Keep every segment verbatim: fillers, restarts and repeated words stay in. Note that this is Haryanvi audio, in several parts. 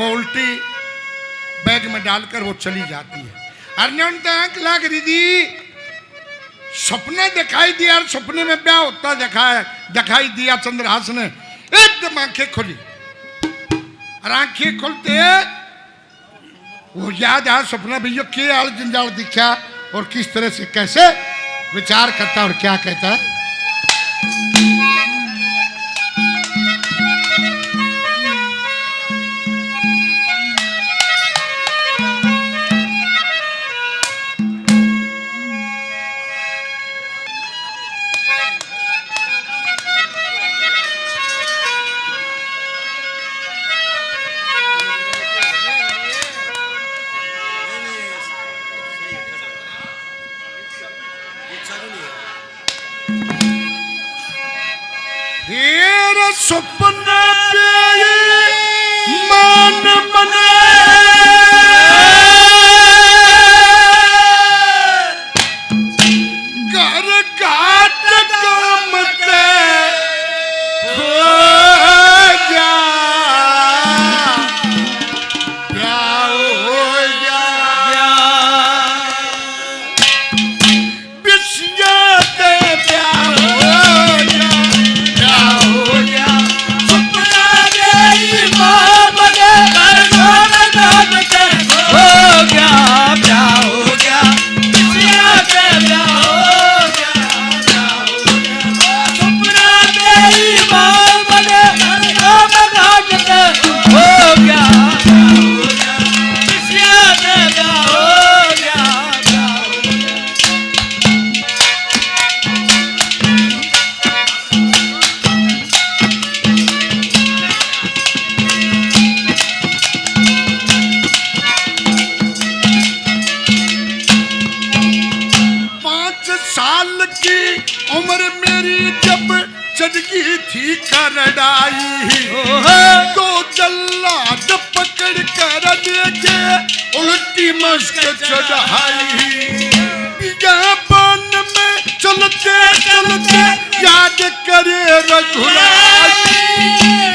वो उल्टी बैग में डालकर वो चली जाती है। अरनन तो आंख लाग रही थी, सपना दिखाई दिया और सपने में ब्याह होता दिखाया, दिखाई दिया चंद्रहास ने। एकदम आंखें खुली और आंखें खुलते वो याद आया सपना, भैया के आल जंजाल दिखा और किस तरह से कैसे विचार करता और क्या कहता है। फिर सपना पे मान मने घर घाट काम ते हो गया, ब्याह हो गया। बिटिया के ब्याह हो गया, ब्याह हो गया। सपना के इमाम के घर घर नाम के हो गया, ब्याह हो गया। बिटिया के ब्याह हो गया, ब्याह हो गया। सपना के इमाम के घर घर नाम के हो गया, ब्याह हो गया। बिटिया के ब्याह हो गया, ब्याह हो गया। पाँच साल की उम्र मेरी जब चढ़ गई थी करड़ाई, ओहो। दो जल्लाद पकड़ कर ले गए उल्टी मस्त चढ़ाई। बियाबान में चलते चलते याद करे रघुराई।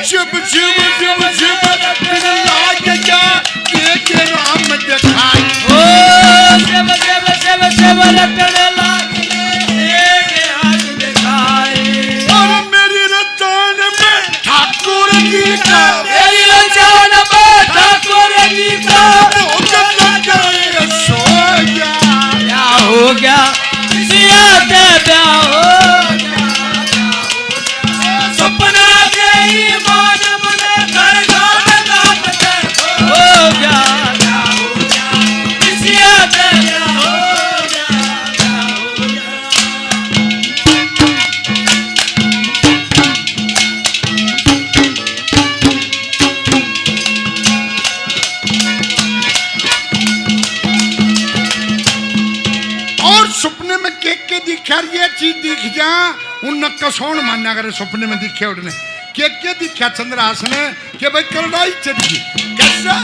शिव शिव शिव शिव बिन लाग गया देख राम दिखाई। ओ शिव शिव शिव शिव रटने लाग गए देख राम दिखाई। और मेरी रचन में ठाकुर जी का, मेरी रचन में ठाकुर जी का भोजन लगे सोया। क्या हो गया? किसिया के ब्याह हो गया। सपना के ही मान मन घर घर नाम के हो गया। किसिया के ब्याह हो गया। और सपने में के के दिखा, ये चीज दिख जा, उन कसौन मान्या करे। सपने में दिखे उड़ने के के दिखा चंद्रहास ने कि भाई करड़ाई चढ़ गई। कैसा?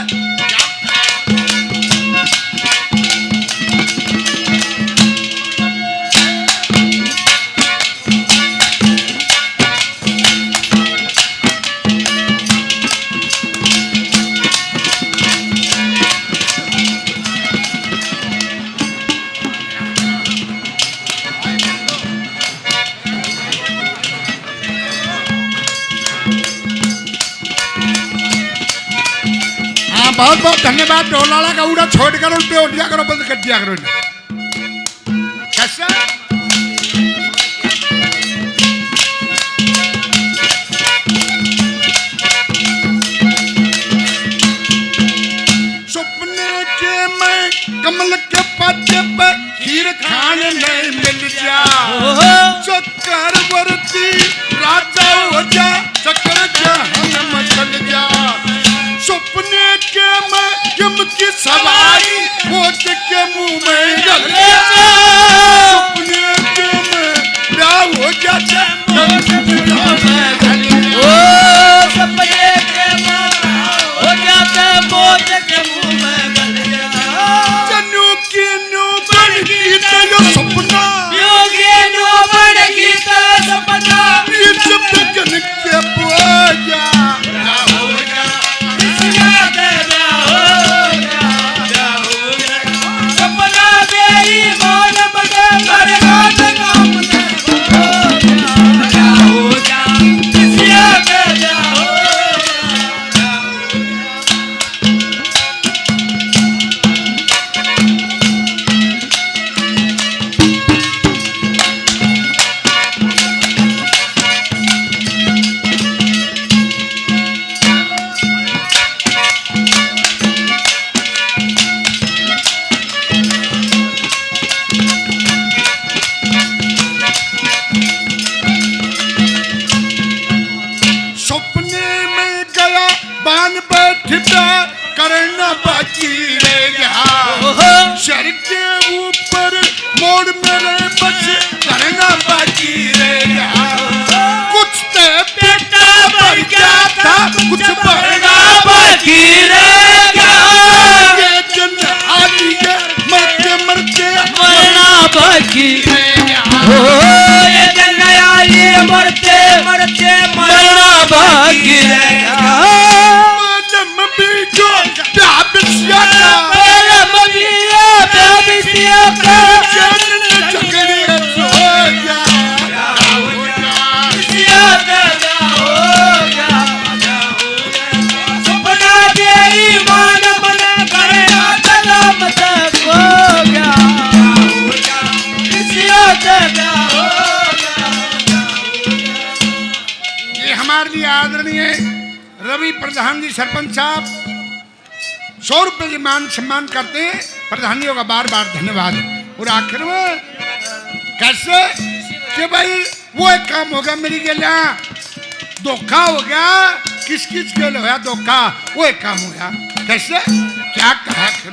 हाँ, बहुत बहुत धन्यवाद। ढोल वाला का उड़ा छोड़ करो, उल्टे हो लिया करो, बंद कर दिया करो इन्हें। कैसा? सपने के मैं कमल के पत्ते पर खीर खाने नहीं मिल जा। ओहो। चक्रवर्ती राजा हो जा, सकल जहान में चल जा। सपने के मैं यम की सवारी मौत के मुंह में गल जा। सपने के मैं ब्याह हो गया था मौत के मुंह में गल जा। ओ सपने के मैं ब्याह हो गया था मौत के मुंह में गल जा। जन्नू की न्यू बन गई तेरा सपना। न्यू की न्यू बन गई तेरा सपना। ये जब तक के बोया। क्या हो गया? किसिया के बेटा करना बाकी रह गया। ओहो। सर के ऊपर मोड़ मेरे बस करना बाकी रह गया। कुछ तो बेटा भर गया था, कुछ भरना बाकी रह गया। ये जन आदमी के मरते मरते मरना बाकी रह गया। हो, ये जन आदमी मरते मरते मरना बाकी रह गया। मालम भी जो प्याबिसिया का, मालम भी जो प्याबिसिया का। जन झगड़े हो गया। ये हमारे लिए आदरणीय रवि प्रधान जी, सरपंच साहब, सौ रुपए की मान सम्मान करते हैं। प्रधानियों का बार बार धन्यवाद। और आखिर में कैसे कि भाई वो एक काम हो गया मेरी गेल्या, धोखा हो गया। किस किस गेल होया धोखा, वो एक काम हो गया। कैसे, क्या कहा आखिर?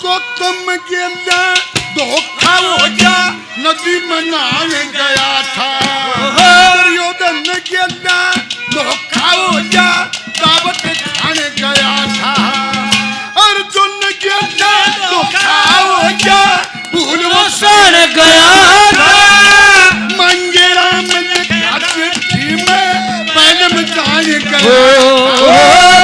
गौतम गेल्या धोखा हो गया, नदी में नहाने गया था। दुर्योधन गेल्या धोखा हो गया, दावत खाने गया था। अर्जुन गेल्या धोखा हो गया, भूल वो सड़ गया था। मांगे राम ने चिट्ठी में पहले में जाने गया। ओ, ओ,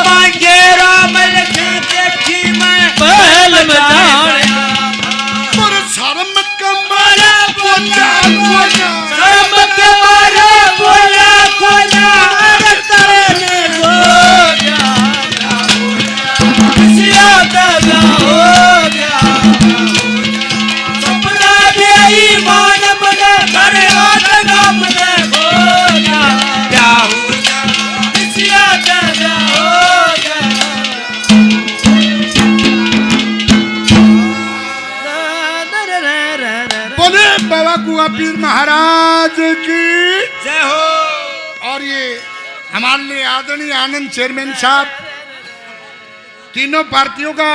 मांगे राम ने चिट्ठी में पहले में जाने गया। पर शर्म के मारे बोला कोना। शर्म के मारे बोला कोना। अरे तेरे में हो गया। बोले बाबा कुआ पीर महाराज की जय हो। और ये हमारे लिए आदरणीय आनंद चेयरमैन साहब, तीनों पार्टियों का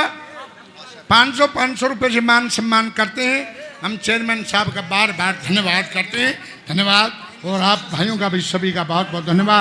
पाँच सौ, पाँच सौ रुपये से मान सम्मान करते हैं। हम चेयरमैन साहब का बार बार धन्यवाद करते हैं। धन्यवाद। और आप भाइयों का भी सभी का बहुत बहुत धन्यवाद।